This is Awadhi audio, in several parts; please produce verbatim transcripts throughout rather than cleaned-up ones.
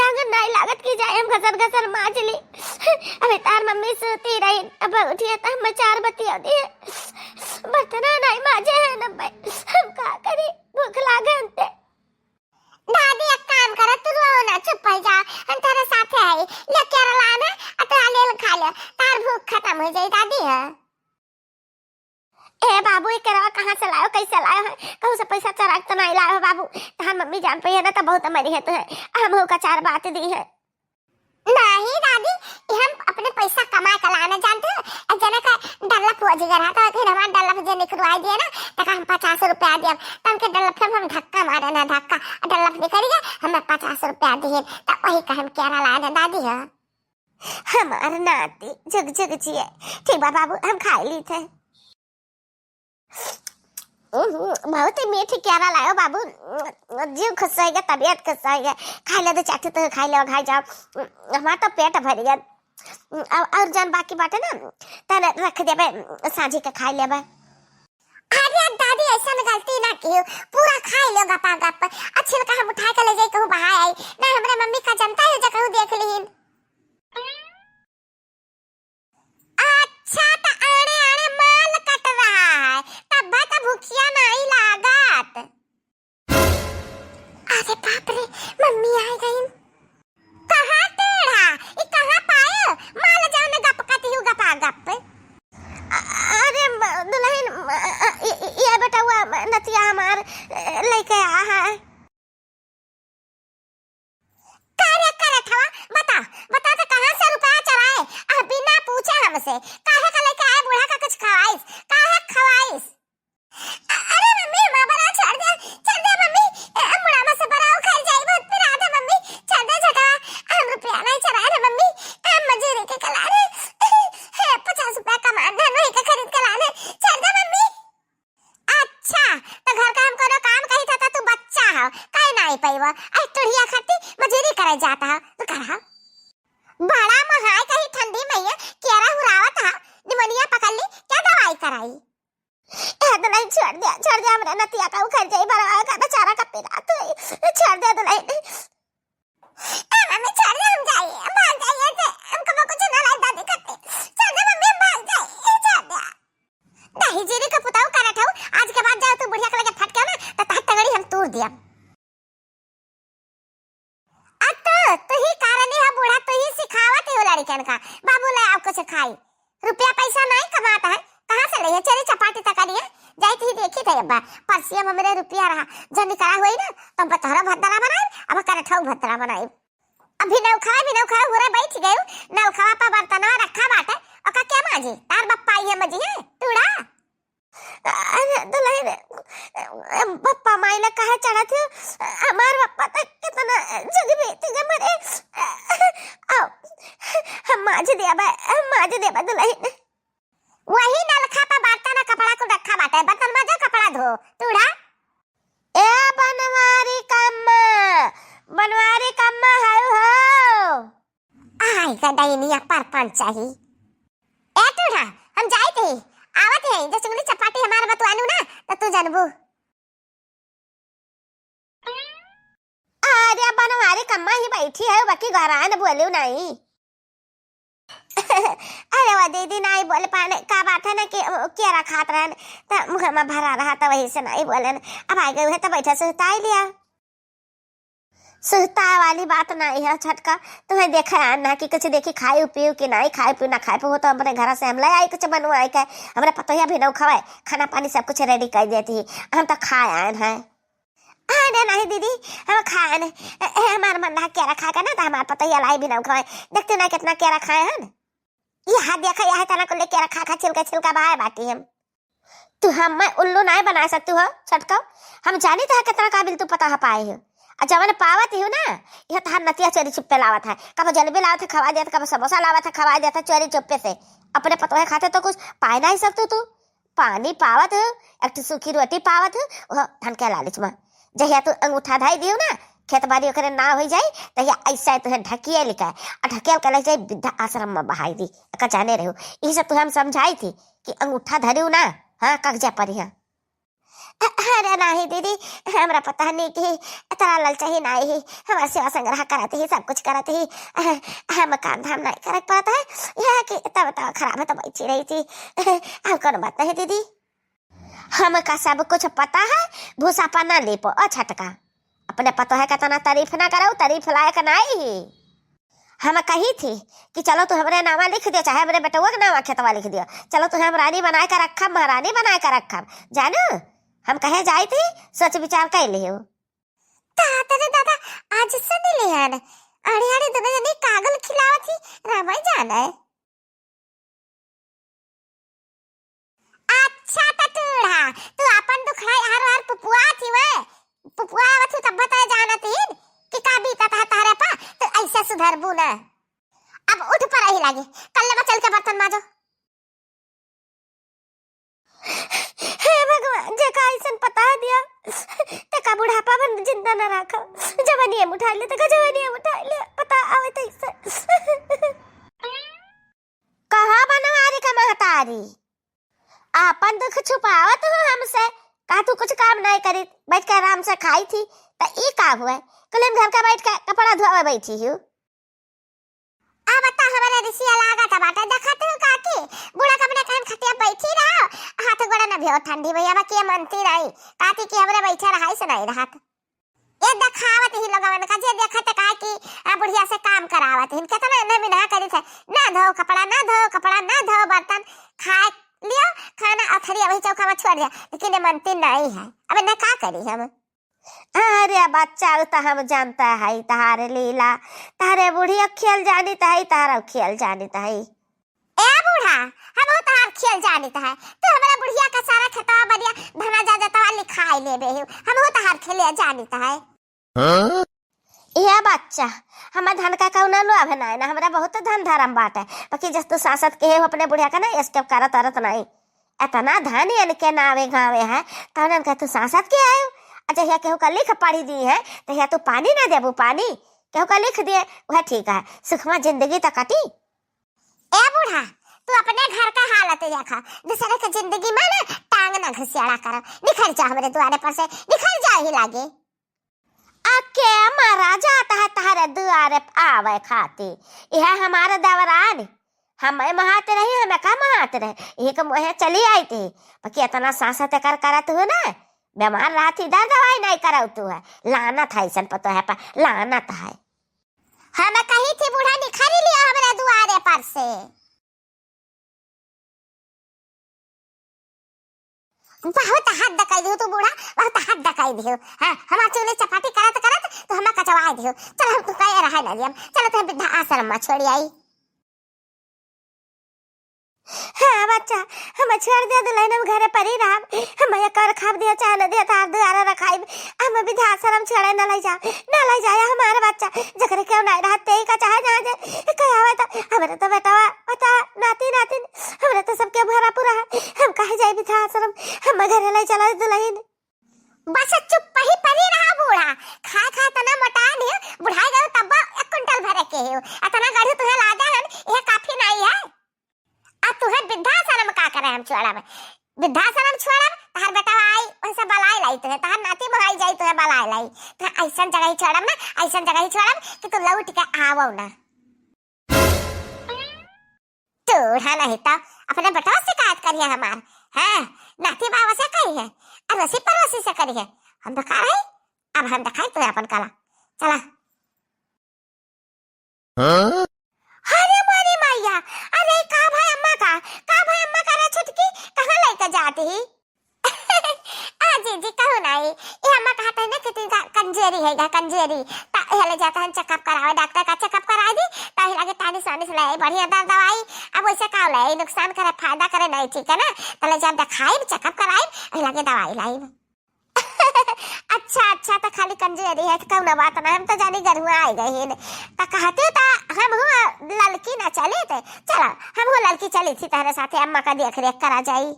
टांगन नाई लागत कि जाए हम घसर घसर माज ली। अबे तार मम्मी सोती रही, अब उठिया त हम चार बतिया दिए। बर्तन नाई माजे है न भाई, हम का करी, भूख लागे हमते। दादी, एक काम करो, तू रो ना, चुप हो जाओ, हम तेरे साथ है, ले केरा लाना, आ तो ले खा ले, तार भूख खत्म हो जाई दादी है। ए बाबू, ई केरवा कहाँ से लायो, कैसे लायो है? कहूँ से पैसा चोरा के तो नहीं लायो है बाबू। तहार मम्मी जान पई है ना, तो बहुत मरी है तुहे। हम हो का चार बात दी है। नहीं दादी, ई हम अपने पैसा कमा के लाने जानते हो। एक जना का डल्लफ हुआ जिगर है, तो फिर हमारा डल्लफ जे निकलवाई दिए ना, तो हम पचास रुपया दिए। तो हमके डल्लफ से हम धक्का मारे ना, धक्का, डल्लफ निकल गया, हमें पचास रुपया दिए, तो वही का हम केरा लाने दादी है। हमार नाती जुग जुग जिए। ठीक बा बाबू, हम खाई ली थे। उहुं, बहुत ही मीठ केरा लायो बाबू, जीव खुश हो गया, तबीयत खुश हो गया। खाई ले दो चार ठो, तो खाई ले, खाई जाओ, हमार तो पेट भर गया। और, और जौन बाकी बाटे ना, तने रख देबे, साँझी के खाई लेबे। अरे दादी, ऐसन गलती ना कियो, पूरा खाई लो गपा गप। आ छिलका हम उठा के ले जाई कहूँ बहाए आई। ना हमरे मम्मी का जनता है जो कहूँ देख लीन। अच्छा, त आड़े आड़े माल कट रहा है, तब तो भूखिया नहीं लागत। अरे बाप रे, मम्मी आ गईन। कहाँ टेढ़ा? ई कहाँ पाए? माल जाने गप कतियु गपा गप। अ-, अरे म-, दुल्हन, म-, अ, अ, ये, ये बेटवा, म-, नतिया हमार, अ, लेके आ है। का रे करत हवा? बता, बता तो कहाँ से रुपया चुराए? आ बिना पूछे हमसे। काहे का लेके आए बूढ़ा का कुछ खवाइस? काहे खवाइस? अ-, अरे मम्मी, हमार बड़ा छोड़ दे, छोड़ दे मम्मी। ए, मुड़ामा से बड़ा उखड़ जाई, बहुत पिरात है मम्मी। छोड़ दे झटवा, हम रुपया नहीं चुराए रे मम्मी। हम मजूरी के कला रे। हे, पचास रुपया कमा, धान वही के खरीद के लाने। छोड़ दे मम्मी। अच्छा, तो घर का हम कोनो काम कही था, तो तू बच्चा हो, कहे नहीं पैबो। आई टुढ़िया खाती मजूरी करे जाता हो, तू कर हो। बड़ा महाय कही ठंडी मैया, केरा हुरावत हा, निमोनिया पकड़ ली, क्या दवाई कराई? ए दुल्हन, छोड़ दे, छोड़ दे, हमरा नतिया का उखड़ जाई, बड़ा का बेचारा का पीड़ा तो है, छोड़ दे दुल्हन। ए मम्मी, छोड़ दे, हम जाई, हम भाग जाई, ऐसे हमको कुछ ना लाई दादी करते, छोड़ दे मम्मी, हम भाग जाई, ए छोड़ दे। दही जीरी के पुताऊ करत हऊ, आज के बाद जाओ तू बुढ़िया के लगे फटके ना, तो तहार टंगड़ी हम तूर दिया। अब तो तू ही कारणी है बूढ़ा, तू ही सिखावत ही हो लड़कन का। बाबू ले आओ कुछ खाई, रुपया पैसा नहीं कमाता है, कहाँ से ले चोरी चपाटी तक करिए। जाई थी देखी थे अब्बा, परसिया में मेरे रुपया रहा, जब निकला हुई ना, तो हम तोहरा भद्रा बनाए, अब करत हऊ भद्रा बनाए। अभी नौखवा, अभी नौखवा हुरे बैठ गयू, नौखवा पर बर्तनवा रखा बाटे, ओका क्या माजी? तार बप्पा आई है मजी है, टूड़ा। अरे दुल्हन, बप्पा माई ला काहे चढ़त हो? हमार बप्पा तक कितना जुग बीत गए मरे। आओ, हम माज देबा, हम माज देबा दुल्हन। वही नलखा पर बर्तन आ कपड़ा कुल रखा बाटे, बर्तन माजो, कपड़ा धो, टूड़ा। ए बनवारी कम्मा, बनवारी कम्मा हऊ हो। आई का डैनिया पर पंचाही। ए टूड़ा, हम जाइत ही, आवत ही, जो चुंगली चपाटी हमार बतवानू ना, तो तू जानबू। अरे बनवारी कम्मा ही बैठी है, बाकी घरान बोलू नहीं। अरे वो दीदी नहीं बोल पाने का बात है ना कि केरा खात रहन, त मुँह में भरा रहा, त वही से नहीं बोलन। अब आ गए है तो बैठा सुहताई लिया। सुहताए वाली बात नहीं है छोटका, तुम्हें देखे आन ना कि कुछ देखी खाई पीऊ कि नहीं खाई पीऊ, ना खाए पे हो तो अपने घर से हम ले आई कुछ बनवाए के, हमरे पतोहिया भी नौखवा है, खाना पानी सब कुछ रेडी कर देती ही, हम तो खाए आन है। अरे नहीं दीदी, हम खाए न, ए, ए, हमार मन रहा केरा खाए का ना, तो हमार पतोहिया लाई भी नौखवा है, देखते ना कितना केरा खाए हन। यहाँ देखा, यहाँ तना को लेके रखा खा छिलका छिलका बहाए बाटी हम। तू हम मैं उल्लू नाय बना सकतू हो छोटको। हम जानी तोहे कितना काबिल तू पता है पाए हो। आ जवन पावत ही हो ना, यह तहार नतिया चोरी चुप्पे लावत है। कब जलेबी लावत है खवा देत, कब समोसा लावत है खवा देत है चोरी चुप्पे से। अपने पतोहे खाते तो कुछ पाए नहीं सकतू तू। पानी पावत हो, एक ठो सूखी रोटी पावत हो, वह धन के लालच में। जहिया तू अंगूठा धाई दियो ना, खेत बाड़ी ओकरे ना होई जाई, तहिया ऐसा तुहे ढकिए लिकाए, आ ढकेल के ले जाई वृद्धा आश्रम में बहाई दी। एका जाने रहो, यही से तुहे हम समझाई थी कि अंगूठा धरियो ना, हाँ, कागजा पर यहाँ। अरे नाही दीदी, हमरा पता नहीं कि तोरा ललचाही नाही ही, हमार सेवा संग्रह करत ही, सब कुछ करत ही, हम काम धाम नहीं करे के पड़त है, यह कि तब तो खराब है तो बैठी रही थी। और कौन बात नहीं दीदी? हमका सब कुछ पता है, भूसा पर ना लेपो, ओ छटका। अपने पतोह के तना तारीफ ना करो, तारीफ लायक नाई ही। हम कही थी कि चलो तू हमरे नावा लिख दियो, चाहे हमरे बेटवा के नावा खेतवा लिख दियो, चलो तू हम रानी बनाए के रखब, महारानी बनाए के रखब, जानू? हम कहे जाई थी, सोच विचार कर लियो। तात रे दादा, आज से नहीं लियान। अरे अरे, दोनों जने कागल खिलावत ही, रामाई जान है। अच्छा टटूड़ा, तू अपन दुखड़ा यार वार पुपुआ थी वे। पुपुआ आवत ही तब बताए जानत ही कि का बीतत है तारे पा, तो ऐसे सुधरबू ना। अब उठ पर ही लागे, कल ले चल के बर्तन माजो। हे भगवान, जेका ऐसन पता दिया, तेका बुढ़ापा भर जिंदा न रखा। जवानी हम उठा ले, तेका जवानी हम उठा ले, पता आवे तैसे। कहाँ बनवारी का महतारी? आपन दुख छुपावत हो हमसे, का तू कुछ काम नहीं करी, बैठ के आराम से खाई थी, त ई का हुए? कुल दिन घर का बैठ के कपड़ा धोवे बैठी हूँ। अब त हमरे रिसिया लागत बाटे, देखत हूँ काकी, बूढ़ा कमरे कहन खटिया बैठी रहो, हाथ गोड़ा न भियो ठंडी भैया बा के मनती रही, काकी की हमरे बैठे रहाई से नहीं रहत। ये देखावत ही लोगवन का, जे देखत का कि आ बुढ़िया से काम करावत हिन, केतना इन्हें मिनहा करी थे, ना धो कपड़ा, ना धो कपड़ा, ना धो बर्तन, खाए लियो खाना और थरिया वही चौका में छोड़ दिया, लेकिन ये मनती नहीं है। अब इन्हें का करी हम? अरे बच्चा, उ तो हम जानता है तहारे लीला, तहारे बुढ़िया खेल जानित है, तहारा खेल जानित है। ए बूढ़ा, हमहू तहार खेल जानित है। तू हमरा बुढ़िया का सारा खेतवा बनिया धना जा जतवा लिखाई लेबे हूँ। हमहू तहार खेले जानित है। हाँ? ए बच्चा, हमर धन का कौनो लोभ नाय ना, हमरा बहुत धन धर्म बाटे। बाकी जस तू सांसत के हो अपने बुढ़िया का ना, स्टेप करत अरत नाई। इतना धन इनके नावे गावे है, तौन इनका तू सांसत के आयो? अच्छा, हिया केहू का लिख पढ़ी दी है, तो हिया तू पानी ना देबू, पानी? केहू का लिख दिए, वह ठीक है, सुखमा जिंदगी तो कटी। ए बूढ़ा, तू अपने घर का हालत देखा, दूसरे के जिंदगी में ना टांग ना घुसियाड़ा करो। निखर जा हमरे दुआरे पर से, निखर जा ही लागे। आ के मरा जाता है तहरे दुआरे पे आवे खातिर? यह हमारे देवरान, हम महात रही, हमें का महात रहे, यही के मुँहे चली आई थी। बाकी इतना सांसत कर करत हो ना, बीमार रहती दर दवाई नहीं करौतू है। लानत है ऐसन पतोह पर, लानत है। हम कही थी बूढ़ा निखरी लिया हमरे दुआरे पर से। बहुत हद कर दियो तू बूढ़ा, बहुत हद कर दियो। हाँ, हमार चूल्हे चपाटी करत करत तो हमें कचवाए दियो। चल हम तू कहे रहे ना दियम, चलो तो हम वृद्धा आश्रम में छोड़ी आई। हाँ बच्चा, हम छोड़ दे दुल्हन, हम घरे परी रहब। हम एक और खाब दिया चाहे न दिया, तार दुआरा रखाइब। हम वृद्धाश्रम छोड़े न लई जा, न लई जाया हमार बच्चा। जकरे केहू नहीं रहत, तेई का चाहे जहाँ जाए, कहे आवे तो। हमरे तो बेटवा, बेटा, नाती, नातिन, हमरे तो सबके भरा पूरा है। हम काहे जाई वृद्धाश्रम? हम घरे लई चला दुल्हन। बस चुप ही परी रहा बूढ़ा। खाए खाए तना मोटा नहीं, बुढ़ाई गयो तब एक कुंटल भरे के हो। इतना गढ़ू तुहे लादा हन, यह काफी नहीं है। आ तुहे वृद्धाश्रम का करे हम छोड़ब? वृद्धाश्रम छोड़ब, तहार बेटा आई, वैसे बलाई लाई तुहे, तहार नाती मोहाई जाई तुहे बलाई लाई। तुहे ऐसन जगह ही छोड़ब ना, ऐसन जगह ही छोड़ब कि तू लौट के आवो ना। तू उठा नहीं तो अपने बेटवा शिकायत करिए हमार। हाँ, नाती बाबा से कही है, अड़ोसी पड़ोसी से करी है। हम तो कहा रही, अब हम दिखाई तुहे अपन कला। चला। हाँ? अरे मोरी मैया, अरे का भाई अम्मा का, का भाई अम्मा का रे छुटकी, कहाँ लेके जाती ही? आ जीजी कहू नहीं, ये अम्मा कहते हैं ना कि तू का-, कंजेरी है, का कंजेरी। ता, ये ले जाता है चेकअप करावे, डॉक्टर का चेकअप कराई दी, ता ही लगे टानिस वानिस ले आई, बढ़िया दर दवाई। अब वैसे का ले, नुकसान करे, फायदा करे नहीं, ठीक है ना? तो ले जाब दिखाई, चेकअप कराई, ये लगे दवाई लाई। अच्छा, अच्छा, तो खाली कंजेरी है, तो कौनो बात ना, हम तो जानी गरुआ आ गए हैं। तो कहते तो हम हुआ ललकी ना चली थे, चलो, हम हुआ ललकी चली थी तेरे साथे, अम्मा का देख रेख करा जाई।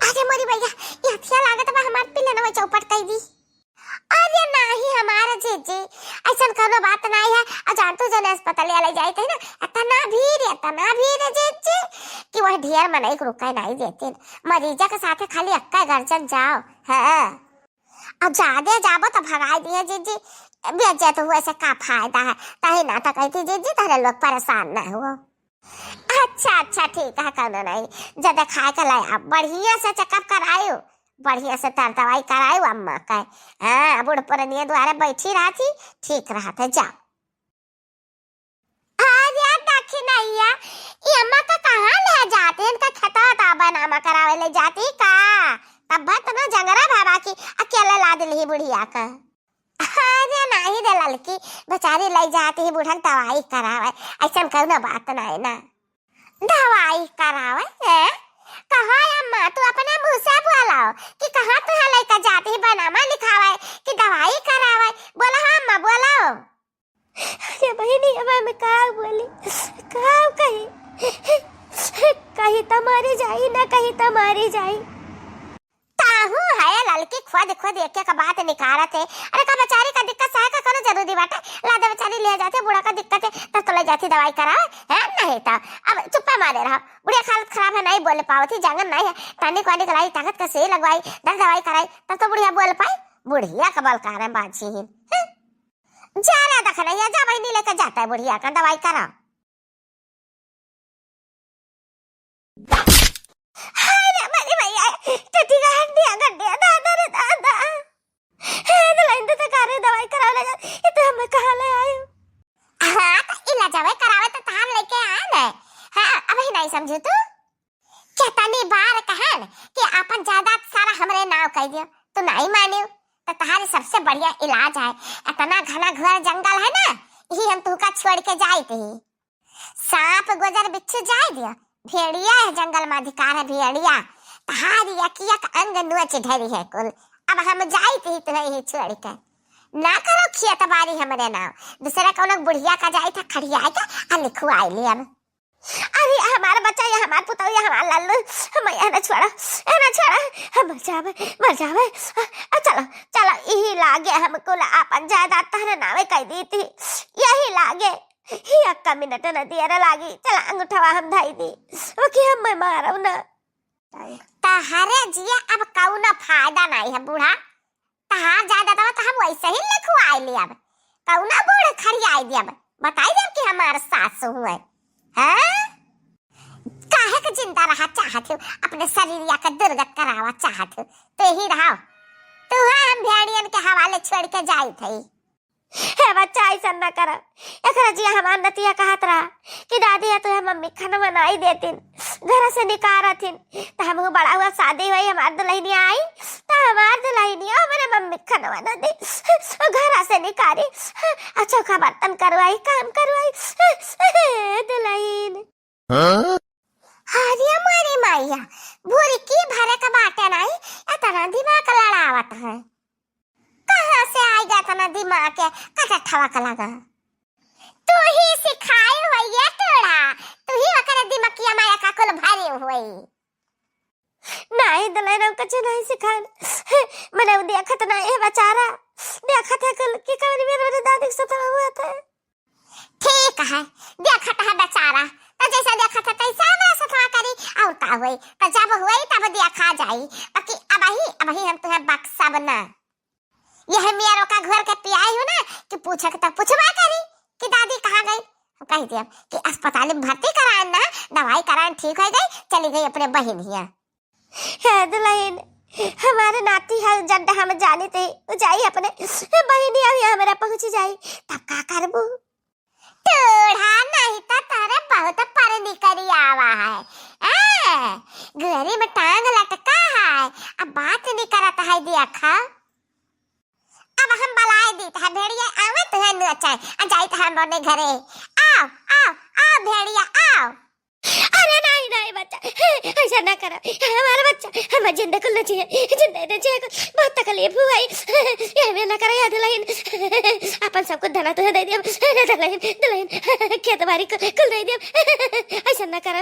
अरे मोरी भैया, ये हथिया लागत बा हमार पिलनवा चौपट कई दी। अरे नाही हमार जीजी, ऐसन कौनो बात नाही है। आ जान तू जने अस्पताल ले जाए थे ना, इतना भीड़, इतना भीड़ है जीजी, कि वह ढेर मनई के रुके नाहीं देतिन। मरीजा के साथे खाली अक्का गर्जन जाओ। हाँ। अब जादे जाबो तो भगाई दिए जीजी, बेइज्जत हुए से का फायदा है? तही ना तो कहती जीजी, तहरे लोग परेशान ना हुओ। अच्छा, अच्छा, ठीक है, कौनो नहीं। जदे खाए के लाया, बढ़िया से checkup करायो, बढ़िया से तर दवाई करायो अम्मा के। हाँ, बूढ़ पुरनिया दुआरे बैठी रहती, ठीक रहत है, जाओ। अरे दखिनैया, ई अम्मा का कहाँ ले जाती? इनका खेतवा तो बनामा करावे ले जाती का? तब भर तना जंगरा बाबा की अकेले लाद ली बुढ़िया का। अरे नाहीं रे ललकी, बेचारी ले जाती ही बूढ़ा के दवाई करावे, ऐसन कौनो बात नाहीं ना। दवाई करावे, हैं? कहाँ अम्मा, तू अपने मुँह से बोलाओ कि कहाँ तुहे लेके जाती ही बनामा लिखावे कि दवाई करावे? बोला हाँ अम्मा, बोलाओ। अरे बहिनी, अब हम का बोली, का कही, कही त मरी जाई, ना कही त मरी जाई। ताहू है ललकी, खुद खुद एक एक बात निकारत है। अरे का बेचारी का दिक्कत सहे का कोनो जरूरी बाटे? लादे बेचारी ले जाते, बूढ़ा का दिक्कत है, तब तो ले जाती दवाई करावे, हैं? नहीं तो अब चुप्पे मारे रहो। बुढ़िया का हालत खराब है, नहीं बोले पावत ही, जांगर नहीं है, टॉनिक वानिक लाई, ताकत का सुई लगवाई, दर्द दवाई कराई, तब तो बुढ़िया बोल पाई। बुढ़िया का बल कारण बाझी ही। हैं? जा रे दखिनैया, जा बहिनी लेके जाता है बुढ़िया का दवाई करा। हाय रे मारी मैया, टट्टी का हड्डियां गड्डियां, दादा रे दादा। हे दुल्हन, तो का रे दवाई करावे ले जा, ये तो हमें कहाँ ले आयो? हाँ, तो इलाजवे करावे तो तहार लेके आए न। हाँ, अबही नहीं समझू तू? केतनी बार कहन कि आपन जायदाद सारा हमरे नाव कइ दियो, तू नाहीं मानियो। तो तहारी सबसे बढ़िया इलाज है, इतना घना घोर जंगल है ना, यही हम तुहका छोड़ के जाइत ही। सांप गोजर बिच्छू जाए दियो, भेड़िया है जंगल में अधिकार है भेड़िया। तहारी एक एक अंग नोच ढरी है कुल। अब हम जाइत ही तुहे ही छोड़ के। ना करो खेत बारी हमरे नाव, दूसरा कौनो बुढ़िया का जाइत है खड़िया के आ लिखवाई ले अब। अरे हमार बच्चा, ये हमार पुतौ, ये हमार लल्लू, हम यहाँ ना छोड़ा, यहाँ ना छोड़ा, हम मर जावे, मर जावे। आ, आ, चलो, चलो, यही लागे हम कुल आपन जायदाद तहरे नावे कइ दी थी, यही लागे। ही अक्का मिनट न दियर लागी, चला अंगूठवा हम धई दी। ओके हम मैं मारब ना। तहरे जिए अब कौनो फायदा नहीं है बूढ़ा। तहार जायदादवा तो हम वैसे ही लिखवाई ली अब। कौनो बूढ़ खड़ियाई दी अब। बताई देब कि हमार सास हुए। हैं? काहे के जिंदा रहा चाहत हो, अपने शरीरिया के दुर्गत करावा चाहत हो, तो यही रहो। तू हम भेड़ियन के हवाले छोड़ के जाइत हई। हे बच्चा, ऐसन ना करा। एकरा जिया हमार नतिया कहत रहा कि दादी है तो मम्मी खाना बनाई देतिन, घर से निकारथिन। तो हम बड़ा हुआ शादी हुई, हमार दुल्हनिया आई, तो हमार दुल्हनिया हमारे मम्मी खाना बना दे, घर से निकारी, अच्छा का बर्तन करवाई, काम करवाई, दुल्हन। हाँ? अरे मोरी मैया, भुरकी भरे का बाटे नाई, इतना दिमाग लड़ावत है। कहाँ से आइगा इतना दिमाग के कटठवा का लगा? तू ही सिखाए हो ये टोढ़ा, तू ही ओकरे दिमकिया माया का कुल भरे हुई। नहीं दुल्हन, हम कुछ नहीं सिखान। मने उ देखत नहीं है बेचारा, देखत है कुल कि कौन मेरे, मेरे दादी के साथ हुआ था। ठीक है, देखत है बेचारा, तो जैसा देखत है तैसा हमरा सथवा करी, और का होई, तो जब होई तब देखा जाई, बाकी अबही, अबही हम तुहे बख्शब ना। यह मेरो का घर के पियाई हो ना कि पूछे के तो पूछबा करी कि दादी कहाँ गई। हम कह दिया कि अस्पताल में भर्ती कराएन ना, दवाई कराएन, ठीक हो गई, चली गई अपने बहिन हिया। हे दुल्हन, हमारे नाती है जड्ड, हम जाने थे, उ जाई अपने बहिनी अभी हमरा पहुँच जाई, तब का करबू? टोढ़ा नहीं तो तारे बहुत पर निकरी आवा है। ए, गोरी में टांग लटका है, अब बात नहीं करत है, देखा। अब हम बलाई दीत है भेड़िया, आवत है नचाए, आ जाइत है हम अपने घरे। आओ, आओ, आओ भेड़िया, आओ। अरे नहीं, नहीं बच्चा, ऐसा ना करा। हमारा बच्चा, हमारा जिंदा कुल नची है, जिंदा नची है, बहुत तकलीफ हुआ है। ये हमें ना करा याद लाइन। अपन सब कुछ धना तुहे दे दिया, दुल्हन, दुल्हन, खेत बाड़ी कुल, कुल दे दिया। ऐसा ना करा।